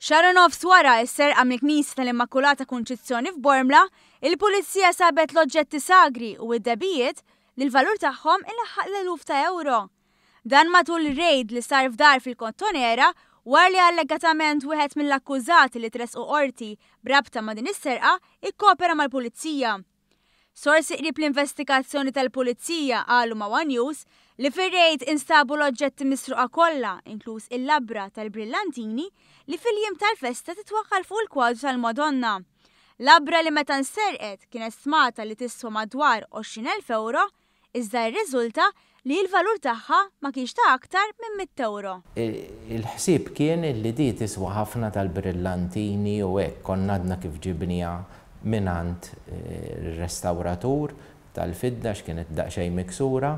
Xahar u nofs wara s-serqa mill-Knisja tal-Immakulata Kunċizzjoni f'Bormla, il-Pulizija sabet l-oġġetti sagri u d-dehbijiet li l-valur tagħhom ilaħħaq l-eluf ta' ewro. Dan matul rejd li sar f'dar fil-Kottonera wara li allegatament wieħed mill-akkużati li tressqu Qorti b'rabta ma' din is-serqa ikkopera mal-Pulizija. Sorsi qrib l-investigazzjoni tal-Pulizija qalu ma' one News li fir-rejd instabu l-oġġetti misruqa kollha, inkluż il-labra tal-brillantini li fil-jiem tal-festa titwaħħal fuq il-kwadru tal-Madonna. Labra li meta nsterqet kienet stmata li tiswa madwar 20,000 ewro iżda rriżulta li l-valur tagħha ma kienx ta' aktar minn 100 ewro. Il-ħsieb kien li di tiswa ħafna tal-brillantini u hekk, konna għadna kif ġibniha mingħand ir-restawratur tal-fidda għax kienet daqsxejn miksura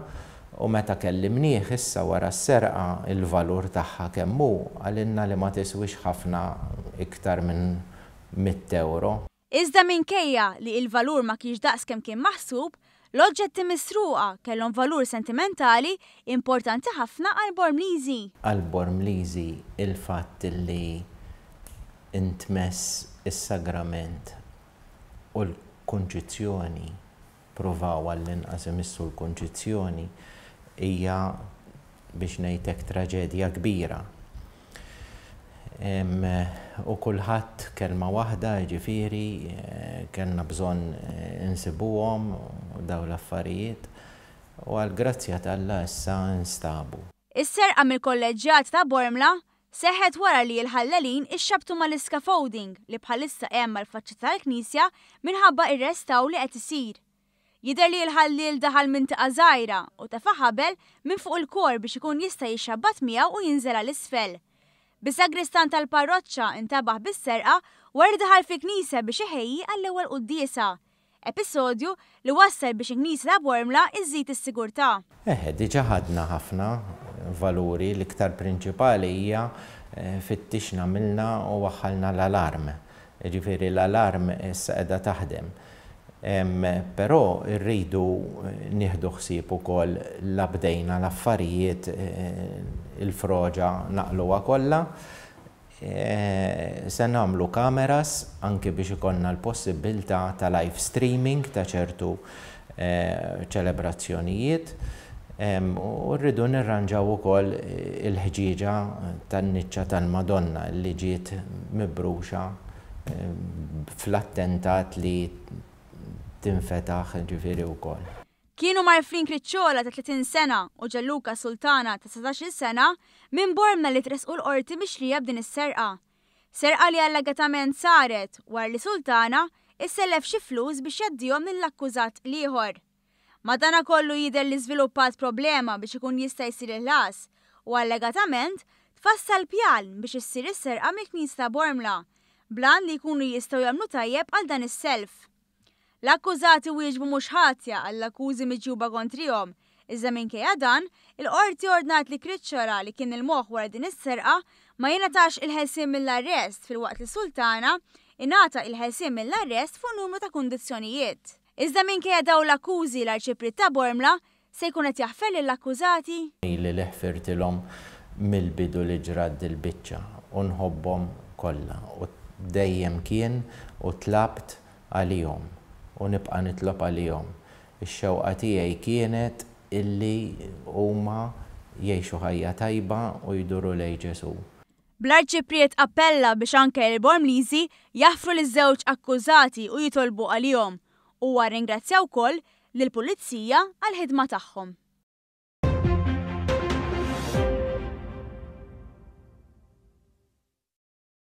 u meta kellimnieh issa wara s-serqa il-valur tagħha kemm hu, qalilna li ma tiswix ħafna iktar minn 100 ewro. Iżda minkejja li il-valur ma kienx daqs kemm kien maħsub, l-oġġetti misruqa kellhom valur sentimentali importanti ħafna għal Bormliżi. Għal Bormliżi il-fatt li intmess is-sagrament u l-kunċizzjoni, pruvaw għall-inqas imissu l-kunċizzjoni, hija biex ngħid hekk traġedja kbira. U kulħadd kelma waħda, jiġifieri kellna bżonn insibuhom dawn l-affarijiet u għall-grazzja t'Alla issa instabu. Is-serqa mill-Kolleġġjat ta' Bormla seħħet wara li l-ħallelin ixxabtu mal-iscaffolding li bħalissa hemm mal-faċċata tal-knisja minħabba r-restawr li qed isir. Jidher li l-ħalliel daħal minn tieqa żgħira u tefa' ħabel minn fuq il-kor biex ikun jista' jixxabbat miegħu u jinżel għal isfel. Bis-sagristan tal-parroċċa intabaħ bis-serqa wara li daħal fil-knisja biex iħejji għall-ewwel quddiesa. Episodju li wassal biex il-Knisja ta' Bormla iżżid is-sigurtà. Eħe, diġà ħadna ħafna valuri, l-iktar prinċipali hija fittixna għamilna u waħħalna l-alarm. Jiġifieri l-alarm issa qiegħda taħdem. Però rridu nieħdu ħsieb ukoll la bdejna l-affarijiet il-froġa naqluha kollha. Se nagħmlu cameras anki biex ikollna l-possibbiltà ta' live streaming ta' ċertu ċelebrazzjonijiet. U rridu nirranġaw ukoll il-ħġieġa tan-niċċa tal-Madonna li ġiet mibruxa fl-attentat li tinfetaħ ġifieri wkoll. Kienu Marflin Cricciola ta' 30 sena u Gianluca Sultana ta' 19-il sena minn Bormla li tressqu l-Qorti mixlija b'din is-serqa. Serqa li allegatament saret wara li Sultana issellef xi flus biex jgħaddihom lill-akkużat l-ieħor. Madanakollu jidher li żviluppat problema biex ikun jista' jsir il-ħlas u allegatament tfassal pjan biex issir is-serqa mill-Knisja ta' Bormla bl-għan li jkunu jistgħu jagħmlu tajjeb għal dan is-self. L-akkużati wieġbu mhux ħatja għall-akkużi miġjuba kontrihom, iżda minkejja dan, il-Qorti ordnat li Cricciola li kien il-moħħ wara din is-serqa ma jingħatax il-ħelsien mill-arrest filwaqt li Sultana ingħata il-ħelsien mill-arrest fuq numru ta' kundizzjonijiet. Iżda minkejja dawn l-akkużi l-Arċipriet ta' Bormla se jkun qed jaħfer lill-akkużati? Ili li ħfirtilhom mill-bidu li ġrat dil-biċċa u nħobbhom kollha u dejjem kien u tlabt għalihom u nibqa' nitlob għalihom. Ix-xewqa tiegħi kienet illi huma jgħixu ħajja tajba u jduru lejn Ġesù. Bl-Arċipriet appella biex anke l-Bormliżi jaħfru liż-żewġ akkużati u jitolbu għalihom. Huwa rringrazzja wkoll lill-Pulizija għall-ħidma tagħhom.